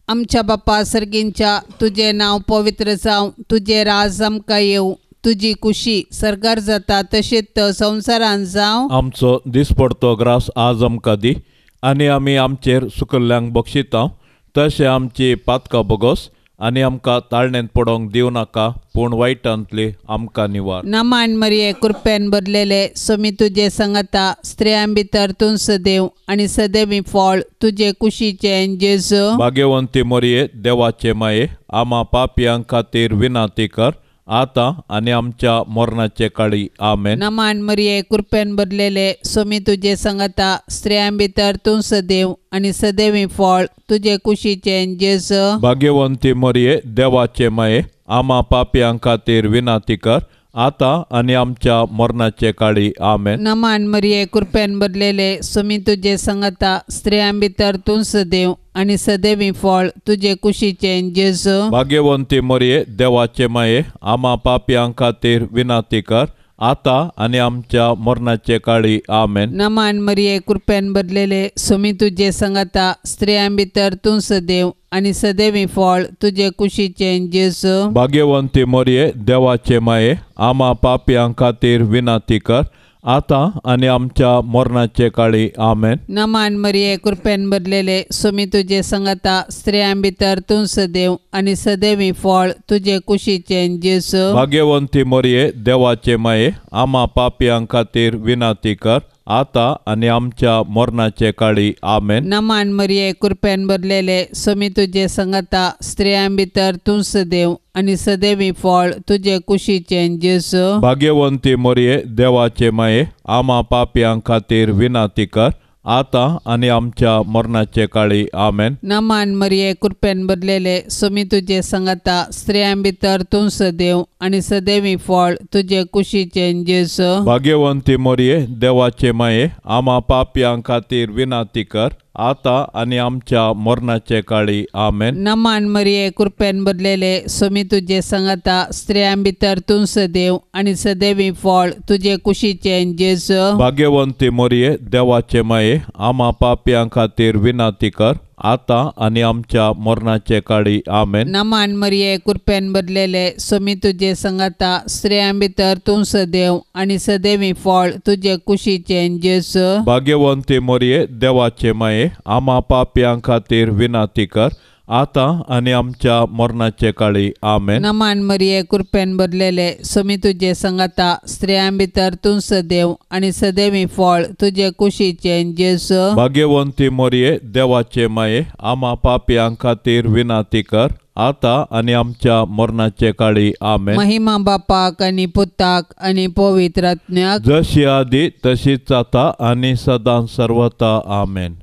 आमच्या बापा सर्गींच्या, तुजें नांव पवित्र जावं, तुजें राज आमकां येवं, तुजी कुशी सर्गार जाता तशेंच संवसारांत जावं. आमचो दिसपडतो ग्रास आज आमकां दी आनी आमी आमचेर सुकल्ल्यांक बक्षिता तशें आमची पातकां बोगोस आनी आमकां ताळणेंत पडोवंक दिवं नाका, पूण वायटांतली आमकां निवार. नमान मरिये, कृपेन भरलेले, स्वामी तुजे संगता, स्त्रियां भितर तूं सदैव आनी सदैवी फळ तुजे कुशीचें जेजू. भाग्यवंती मरिये, देवाचे माये, आमा पापयां खातीर विनंती कर आतां आनी आमच्या मरणाचे काळी. आमेन. नमान मरिये, कृपेन भरलेले, स्वामी तुजे संगता, स्त्रियां भितर तूं सदैव आनी सदैवी फळ तुजे कुशीचें जेजू. भाग्यवंती मरिये, देवाचे माये, आमा पापयां खातीर विनंती कर आतां आनी आमच्या मरणाचे काळी. आमेन. नमान मरिये, कृपेन भरलेले, स्वामी तुजे संगता, स्त्रियां भितर तूं सदैव आनी सदैवी फळ तुजे कुशीचें जेजू. भाग्यवंती मरिये, देवाचे माये, आमा पापयां खातीर विनंती कर आतां आनी आमच्या मरणाचे काळी. आमेन. नमान मरिये, कृपेन भरलेले, स्वामी तुजे संगता, स्त्रियां भितर तूं सदैव आनी सदैवी फळ तुजे कुशीचें जेजू. भाग्यवंती मरिये, देवाचे माये, आमा पापयां खातीर विनंती कर आतां आनी आमच्या मरणाचे काळी. आमेन. नमान मरिये, कृपेन भरलेले, स्वामी तुजे संगता, स्त्रियां भितर तूं सदैव आनी सदैवी फळ तुजे कुशीचें जेजू. भाग्यवंती मरिये, देवाचे माये, आमा पापयां खातीर विनंती कर आतां आनी आमच्या मरणाचे काळी. आमेन. नमान मरिये, कृपेन भरलेले, स्वामी तुजे संगता, स्त्रियां भितर तूं सदैव आनी सदैवी फळ तुजे कुशीचें जेजू. भाग्यवंती मरिये, देवाचे माये, आमा पापयां खातीर विनंती कर आतां आनी आमच्या मरणाचे काळी. आमेन. नमान मरिये, कृपेन भरलेले, स्वामी तुजे संगता, स्त्रियां भितर तूं सदैव आनी सदैवी फळ तुजे कुशीचें जेजू. भाग्यवंती मरिये, देवाचे माये, आमा पापयां खातीर विनंती कर आतां आनी आमच्या मरणाचे काळी. आमेन. नमान मरिये, कृपेन भरलेले, स्वामी तुजे संगता, स्त्रियां भितर तूं सदैव आनी सदैवी फळ तुजे कुशीचें जेजू. भाग्यवंती मरिये, देवाचे माये, आमा पापयां खातीर विनंती कर आतां आनी आमच्या मरणाचे काळी. आमेन. नमान मरिये, कृपेन भरलेले, स्वामी तुजे संगता, स्त्रियां भितर तूं सदैव आनी सदैवी फळ तुजे कुशीचें जेजू. भाग्यवंती मरिये, देवाचे माये, आमा पापयां खातीर विनंती कर आतां आनी आमच्या मरणाचे काळी. आमेन. नमान मरिये, कृपेन भरलेले, स्वामी तुजे संगता, स्त्रियां भितर तूं सदैव आनी सदैवी फळ तुजे कुशीचें जेजू. भाग्यवंती मरिये, देवाचे माये, आमा पापयां खातीर विनंती कर आतां आनी आमच्या मरणाचे काळी. आमेन. महिमा बापाक आनी पुताक आनी पवित्र आत्म्याक, जशी आदी तशीच आतां आनी सदां सर्वता. आमेन.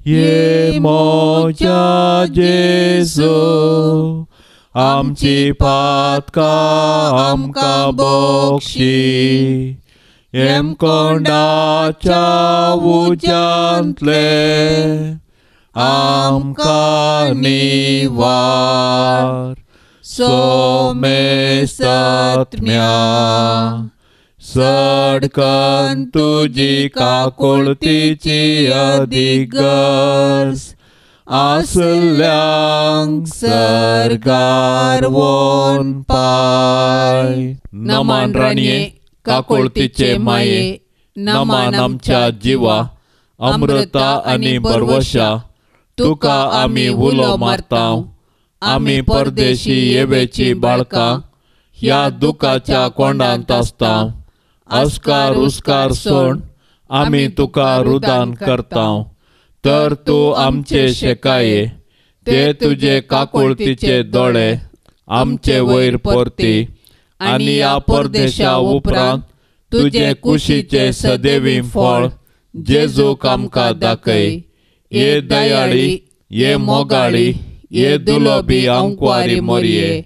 ये मोजा जेजू, आमची पातकां आमकां बक्षी, हेमकोंडाच्या उज्यांतले आमकां निवार. सोमेस्तात्म्या, सडकन तुजी काकुळतीची अदीक गरज आसल्यांक सर्गार वोन पाय. नमान राणये, काकुळतीचे माये, नमान आमच्या जिवा, अमृता आनी बरवशा, तुका आमी उलो मारता. आमी परदेशी येवेची बाळकां ह्या दुखाच्या कोंडांत आसता. अस्कार उस्कार सोड आमी तुका रुदान करता, तर तूं आमचे शेकाये, ते तुजे काकुळतीचे दोळे आमचे वयर परती आनी ह्या परदेशा उपरांत तुजे कुशीचे सदैवी फळ जेजूक आमकां दाखय. ये दयाळी, ये मोगाळी, ये दुलोबी आंकवारी मोरये,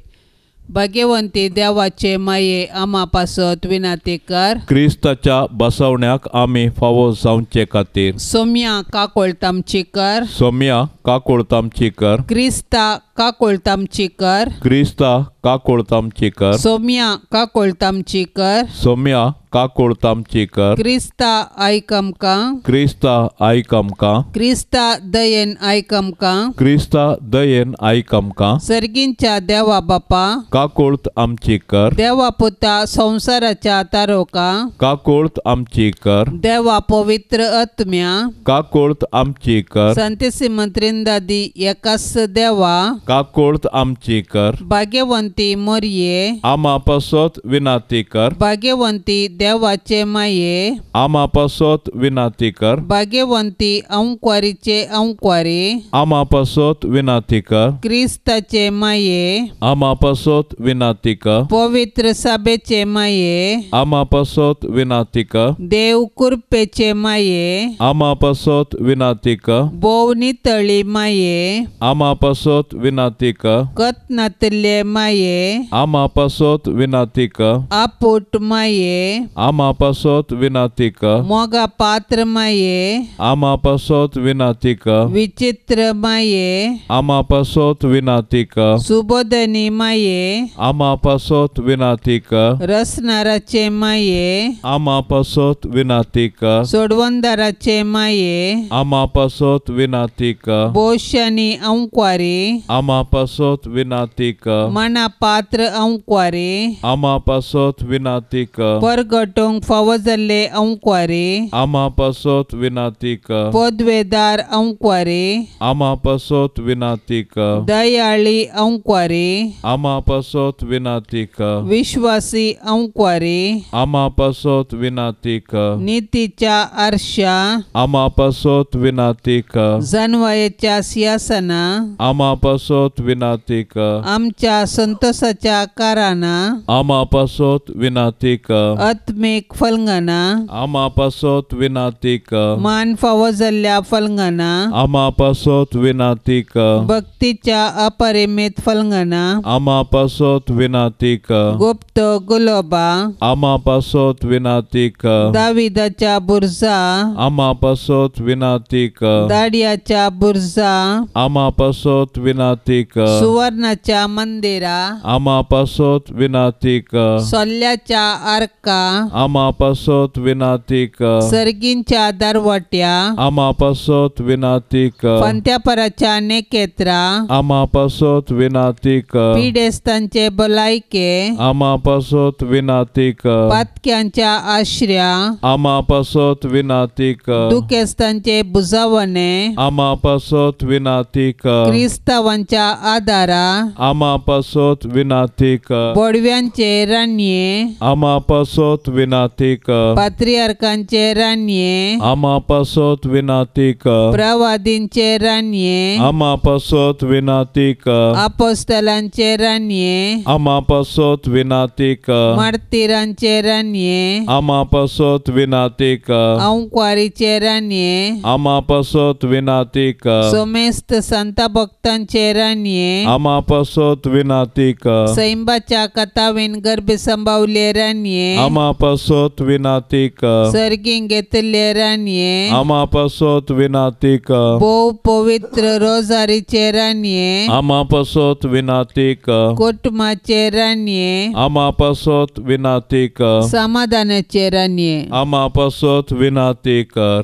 भाग्यवंती देवाचे माये आमा पासत विनाती कर. क्रिस्ताच्या बसवण्याक आमी फावो जावचे खातीर सोम्या काकोळतामची कर. सोम्या काकोळतामची कर. क्रिस्ता काकोळतामची कर. क्रिस्ता काकोळतामची कर. सोम्या काकोळतामची कर. सोम्या काकोळतामची कर. क्रिस्ता आयक आमकां. क्रिस्ता आयक आमकां. क्रिस्ता दयेन आयक आमकां. क्रिस्ता दयेन आयक आमकां. सर्गींच्या देवा बापा काकोळत आमची कर. देवा पुता संवसाराच्या तारोका काकोळत आमची कर. देवा पवित्र आत्म्या काकोळत आमची कर. संतेसिम त्रिंदादी एकाच देवा काकोळत आमची कर. भाग्यवंती मोरये आमा पासत विनाती कर. भाग्यवंती देवाचे माये आमा पासत विनाती कर. भाग्यवंती अंकवारीचे अंकवारी आमा पासत विनाती कर. क्रिस्ताचे माये आमा पासत विनाती कर. पवित्र सभेचे माये आमा पासत विनाती कर. देव कृपेचे माये आमा पासत विनाती कर. भोव नितळी माये आमा पासत विनाती कर. कत नातिल्ले माये आमा पासत विनाती कर. आपूट माये आमा पासत विनाती कर. मोगा पात्र माये आमा पासत विनाती कर. विचित्र माये आमा पासत विनाती कर. सुबोधनी माये आमा पासत विनाती कर. रसनाराचे माये आमा पासत विनाती कर. सोडवंदाराचे माये आमा पासत विनाती कर. बोशानी अंकवारी आमा पासत विनाती कर. मना पात्र अंकवारी आमा पासत विनाती कर. परगटूंक फावो जाल्ले अंकवारी आमा पासत विनाती कर. पदवेदार अंकवारी आमा पासत विनाती कर. दयाळी अंकवारी आमा पासत विनाती कर. विश्वासी अंकवारी आमा पासत विनाती कर. नितीच्या आरशा आमा पासत विनाती कर. जनवायेच्या सिंहासना आमा पासत विनाती कर. आमच्या संतोषाच्या काराना आमा पासत विनाती कर. आत्मीक फलंगना आमा पासत विनाती कर. मान फावो जाल्ल्या फलंगना आमा पासत विनाती कर. भक्तीच्या अपरिमित फलंगना आमा पासत विनाती कर. गुप्त गुलोबा आमा पासत विनाती कर. दाविदाच्या बुर्जा आमा पासत विनाती कर. दाडियाच्या बुर्जा आमा पासत विनाती कर. सुवर्णाच्या मंदिरा आमा पासत विनाती कर. सोल्ल्याच्या आर्का आमा पासत विनाती कर. सर्गींच्या दरवट्या आमा पासत विनाती कर. फांत्यापराच्या नेकेत्रा आमा पासत विनाती कर. पिडेस्तांचे भलायके आमा पासत विनाती कर. पातक्यांच्या आश्र्या आमा पासत विनाती कर. दुखेस्तांचे बुजावणे आमा पासत विनाती कर. क्रिस्तावांच्या आदारा आमा पासत विनाती कर. बोडव्यांचे रानये आमा पासत विनाती कर. पात्रियार्कांचे रानये आमा पासत विनाती कर. प्रवादींचे रानये आमा पासत विनाती कर. अपोस्तलांचे रानये आमा पासत विनाती कर. मार्तीरांचे रानये आमा पासत विनाती कर. अंकवारीचे रानये आमा पासत विनाती कर. सोमेस्त संता भक्तांचे रानये आमा पासत विनाती कर. सैंबाच्या कथावीन गर्भ संभावले रानये आमा पासत विनाती कर. सर्गीं घेतिल्ले रानये आमा पासत विनाती कर. भोव पवित्र रोजारीचे रानये आमा पासत विनाती कर. कुटुंबाचे रानये आमा पासत विनाती कर. समाधानाचे रानये आमा पासत विनाती कर.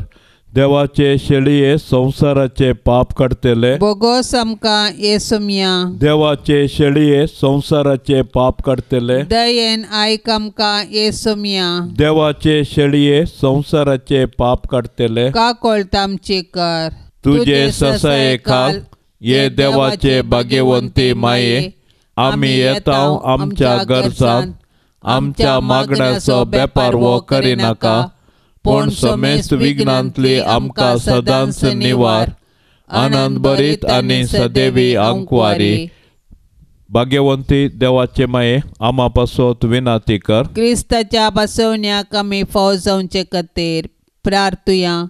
देवाचे शेळये संवसाराचे पाप काडटले बोगोस आमकां येसुमया. देवाचे शेळये संवसाराचे पाप काडटले दयेन आयक आमकां येसुमया. देवाचे शेळये संवसाराचे पाप काडटले काकोळता आमची कर. तुजे ससाये खाल ये देवाचे भाग्यवंती माये आमी येता आमच्या गरजांत आमच्या मागण्याचो बेपार वो करिनाका पूण समेस्त विघ्नांतली आमकां सदांच निवार. आनंद भरीत आनी सदैवी आंकवारी. भाग्यवंती देवाचे माये आमा पासत विनाती कर. क्रिस्ताच्या बसवण्याक आमी फाव जावचे खातीर प्रार्थुया.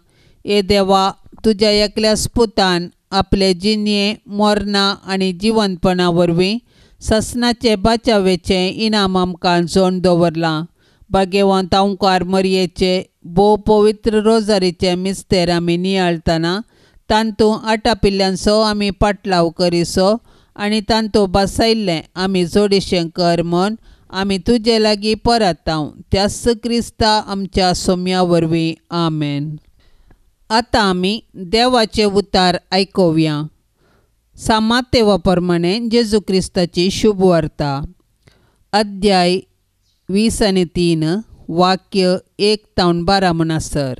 हे देवा तुज्या एकल्या स्पुतान आपले जिणये मरणां आनी जिवंतपणा वरवीं ससनाचे बाचावेचें इनाम आमकां जोण दवरलां. भाग्यवंत अंवकार मरयेचे भोव पवित्र रोजारीचे मिस्तेर आमी नियाळतना तांतूं आटापिल्ल्यांचो आमी पाटलाव करिसो आनी तांतूं बसयल्लें आमी जोडीशें कर म्हूण आमी तुजे लागीं परतांव त्याच क्रिस्ता आमच्या सोम्या वरवीं. आमेन. आतां आमी देवाचे उतार आयकुया. सामातेवा प्रमाणे जेजू क्रिस्ताची शुभ वार्ता, अध्याय 23, वाक्य 1 तावन 12 म्हणसर.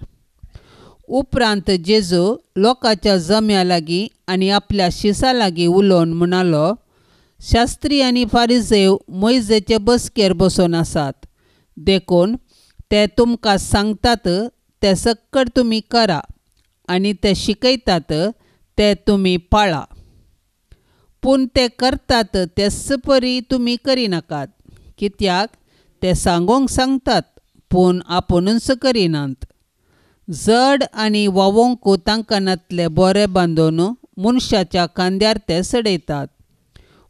उपरांत जेजू लोकांच्या जम्या लागीं आनी आपल्या शिसा लागीं उलोवन म्हणालो, शास्त्री आनी फारिजेव मोयजेचे बसकेर बसून आसात, देखून ते तुमकां सांगतात ते सक्कड तुमी करा आनी ते शिकयतात ते तुमी पाळा, पूण ते करतात तेच परी तुमी करिनाकात, कित्याक ते सांगोंक सांगतात पूण आपुणूच करिनात. जड आनी वावोंक तांकां नातले बोरे बांदून मनशाच्या खांद्यार ते सडयतात,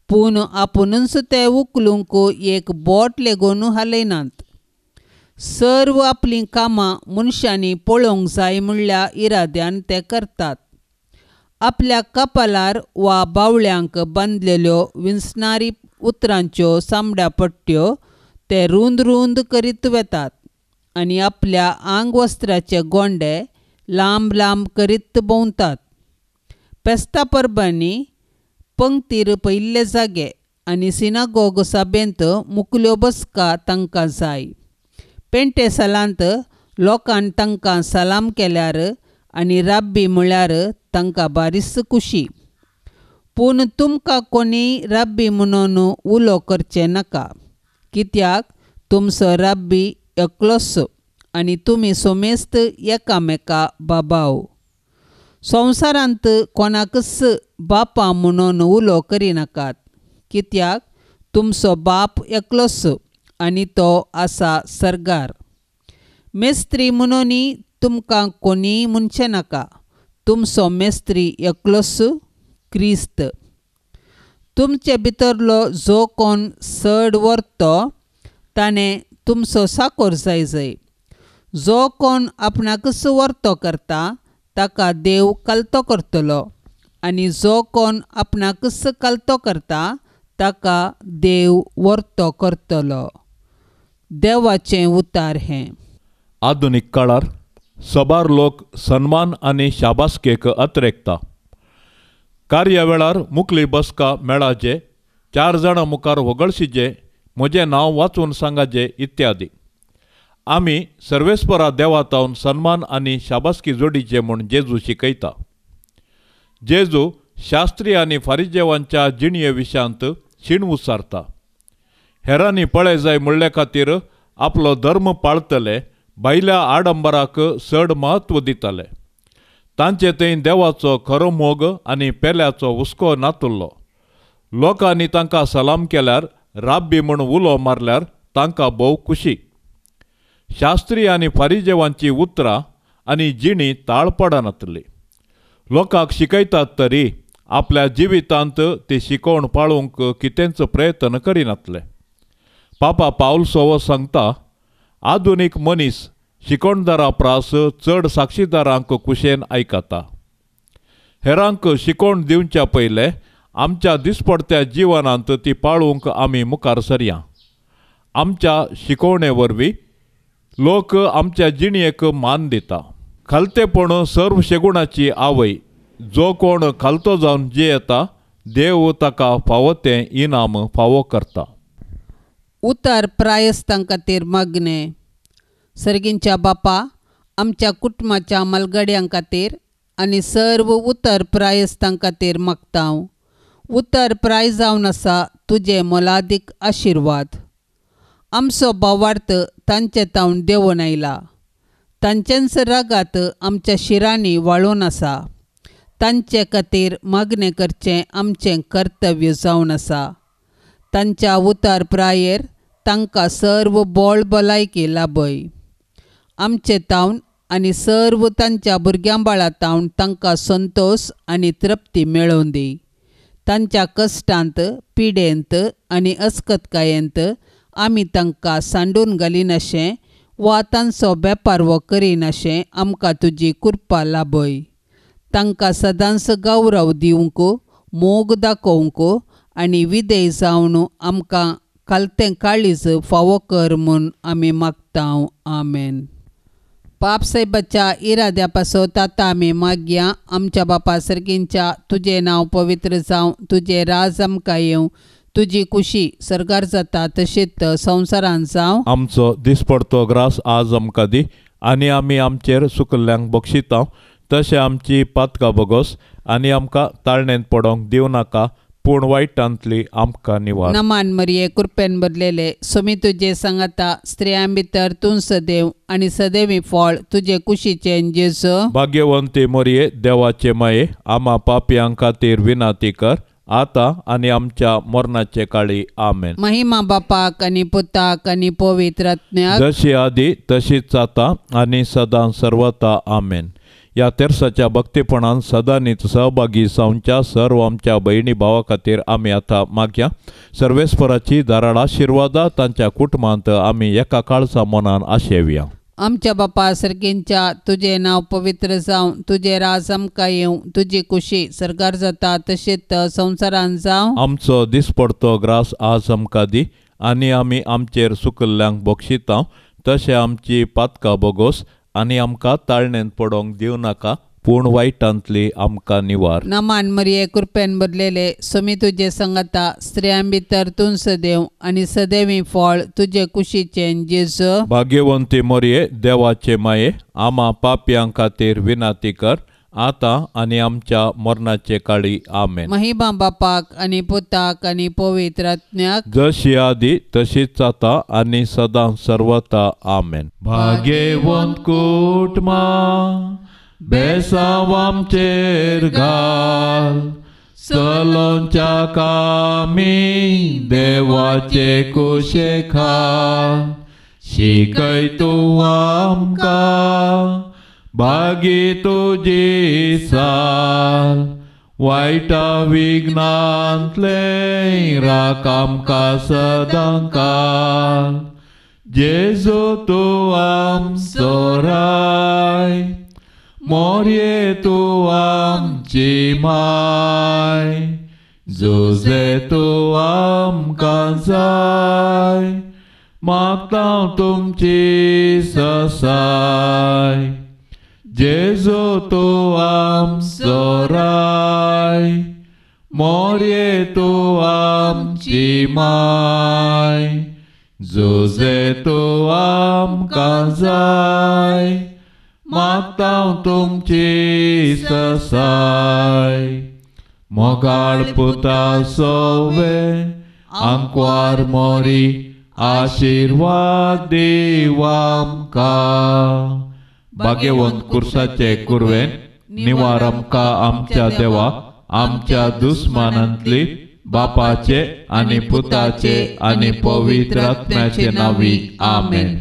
पूण आपुणूच ते उखलूंक एक बोट लेगून हालयनात. सर्व आपलीं कामां मनशांनी पळोवंक जाय म्हणल्या इराद्यान ते करतात. आपल्या कपालार वा बावळ्यांक बांदलेल्यो विंचणारी उतरांच्यो चामड्या पट्ट्यो ते रूंद रूंद करीत वेतात आनी आपल्या आंगवस्त्राचे गोंडे लांब लांब करीत भोंवतात. पेस्ता परबांनी पंक्तीर पयिल्ले जागे आनी सिनागोग सभेंत मुकल्यो बसका तांकां जाय. पेंटे सालांत लोकान तांकां सलाम केल्यार आनी राब्बी म्हळ्यार तांकां बारीस खुशी. पूण तुमकां कोणी राब्बी म्हणून उलो करचें नाका, कित्याक तुमचो राब्बी एकलोच आनी तुमी सोमेस्त एकामेका बाबाव. संवसारांत कोणाकच बापा म्हणून उलो करिनाकात, कित्याक तुमचो बाप एकलोच आनी तो आसा सर्गार. मेस्त्री म्हणून तुमकां कोणीय म्हणचें नाका, तुमचो मेस्त्री एकलोच क्रिस्त. तुमचे भितरलो जो कोण चड व्हरतो ताणें तुमचो साकोर जाय जाय. जो कोण आपणाकच व्हरतो करता ताका देव कलतो करतलो आनी जो कोण आपणाकच कलतो करता ताका देव व्हरतो करतलो. देवाचें उतार हें. आधुनीक काळार सबार लोक सन्मान आनी शाबासकेक अत्रेकता. कार्या वेळार मुकली बसका मेळाचे, 4 जाणां मुखार होगळशीचे, म्हजें नांव वाचून सांगाचे इत्यादी. आमी सर्वेस्परा देवातावन सन्मान आनी शाबासकी जोडीचे म्हूण जेजू शिकयता. जेजू शास्त्री आनी फारिजेवांच्या जिणये विशयांत शीण उच्चारता. हेरांनी पळय जाय म्हणले खातीर आपलो धर्म पाळतले, भायल्या आडंबराक चड म्हत्व दिताले. तांचे थंय देवाचो खरो मोग आनी पेल्याचो हुस्को नातुल्लो. लोकांनी तांकां सलाम केल्यार, राब्बी म्हूण उलो मारल्यार तांकां भोव खुशी. शास्त्री आनी फारिजेवांची उतरां आनी जिणी ताळ पडनातली. लोकांक शिकयतात तरी आपल्या जिवितांत ती शिकोवण पाळूंक कितेंच प्रयत्न करिनातले. पापा पावल सोवो सांगता, आधुनीक मनीस शिकोणदारा प्रास चड साक्षीदारांक कुशेन आयकता. हेरांक शिकोवण दिवच्या पयलें आमच्या दिसपडत्या जिवनांत ती पाळूंक आमी मुखार सरया. आमच्या शिकोवणे वरवीं लोक आमच्या जिणयेक मान दिता. खालतेपण सर्व शेगुणाची आवय, जो कोण खालतो जावन जियेता देव ताका फावो तें इनाम फावो करता. उतर प्रायस्तां खातीर मागणें. सर्गींच्या बापा, आमच्या कुटुंबाच्या मालगड्यां खातीर आनी सर्व उतर प्रायस्तां खातीर मागता. उतर प्राय जावन आसा तुजे मोलादीक आशिर्वाद. आमचो भावार्थ तांचे तावन देंवोन आयला, तांचेंच रागात आमच्या शिरांनी वाळून आसा. तांचे खातीर मागणें करचें आमचें कर्तव्य जावन आसा. तांच्या उतर प्रायेर तांकां सर्व बोळ भलायकी लाभय. आमचे तावन आनी सर्व तांच्या भुरग्यां बाळा तावन तांकां संतोश आनी तृप्ती मेळोवन दी. तांच्या कश्टांत पिडेंत आनी अस्कतकायेंत आमी तांकां सांडून घालिनाशें वा तांचो बेपारवो करिनाशें आमकां तुजी कृपा लाभय. तांकां सदांच गौरव दिवंक, मोग दाखोवंक आनी विधेय जावन आमकां खालतें काळीज फावो कर म्हूण आमी मागता. आमेन. पाप सायबाच्या इराद्या पासत आतां आमी मागया. आमच्या बापा सर्गींच्या तुजें नांव पवित्र जावं, तुजें राज आमकां येवं, तुजी कुशी सर्गार जाता तशीच संवसारांत जावं. आमचो दिसपडतो ग्रास आज आमकां दी आनी आमी आमचेर सुकल्ल्यांक बक्षिता तशें आमची पातकां बगोस आनी आमकां ताळणेंत पडोंक दिवं नाका, पूण वायटांतली आमकां निवार. नमान मरिये, कृपेन भरलेले, स्वामी तुजे सांगाता, स्त्रियां भितर तूं सदैव आनी सदैवी फळ तुजे कुशीचें जेजू. भाग्यवंती मरिये, देवाचे माये, आमा पापयां खातीर विनंती कर आतां आनी आमच्या मरणाचे काळी. आमेन. महिमा बापाक आनी पुताक आनी पवित्र आत्म्याक, जशी आदी तशीच आतां आनी सदां सर्वता. आमेन. ह्या तेर्साच्या भक्तीपणान सदांनीच सहभागी जावच्या सर्व आमच्या भयणी भावा खातीर आमी आतां मागया. सर्वेस्पराची धाराळ आशिर्वादा तांच्या कुटुंबांत आमी एका काळसा मनान आशेवया. आमच्या बापा सर्गींच्या तुजें नांव पवित्र जावं, तुजें राज आमकां येवं, तुजी कुशी सर्गार जाता तशीच संवसारांत जावं. आमचो दिसपडतो ग्रास आज आमकां दी आनी आमी आमचेर सुकल्ल्यांक बक्षिता तशें आमची पातकां बोगोस आनी आमकां ताळणेंत पडोंक दिवं नाका, पूण वायटांतली आमकां निवार. नमान मरिये, कृपेन भरलेले, स्वामी तुजे सांगाता, स्त्रियां भितर तूं सदैव आनी सदैवी फळ तुजे कुशीचें जेजू. भाग्यवंती मरिये, देवाचे माये, आमा पापयां खातीर विनंती कर आतां आनी आमच्या मरणाचे काळी. आमेन. महिमा बापाक आनी पुताक आनी पवित्र आत्म्याक, जशी आदी तशीच आतां आनी सदां सर्वता. आमेन. भाग्यवंत कुटुंबां बेसांव आमचेर घाल, चलोवच्या कामी देवाचे कुशे खाल, शिकय तूं आमकां भागी तुजी साल, वायटा विघ्नांतले राख आमकां सदां काल. जेजू तूं आमचो राय, मोरये तूं आमची माय, जुजे तूं आमकां जाय, मागता तुमची ससाय. जेजू तूं आमचो राय, मोरये तूं आमची माय, जुजे तूं आमकां जाय, मागता तुमची ससाय. मोगाळ पुता सोवे आंकवार मोरी, आशिर्वाद दीव आमकां. भाग्यवंत कुर्साचे कुरवेन निवार आमकां आमच्या देवा, आमच्या दुस्मानांतली, बापाचे आनी पुताचे आनी पवित्र आत्म्याचे नांवी. आमेन.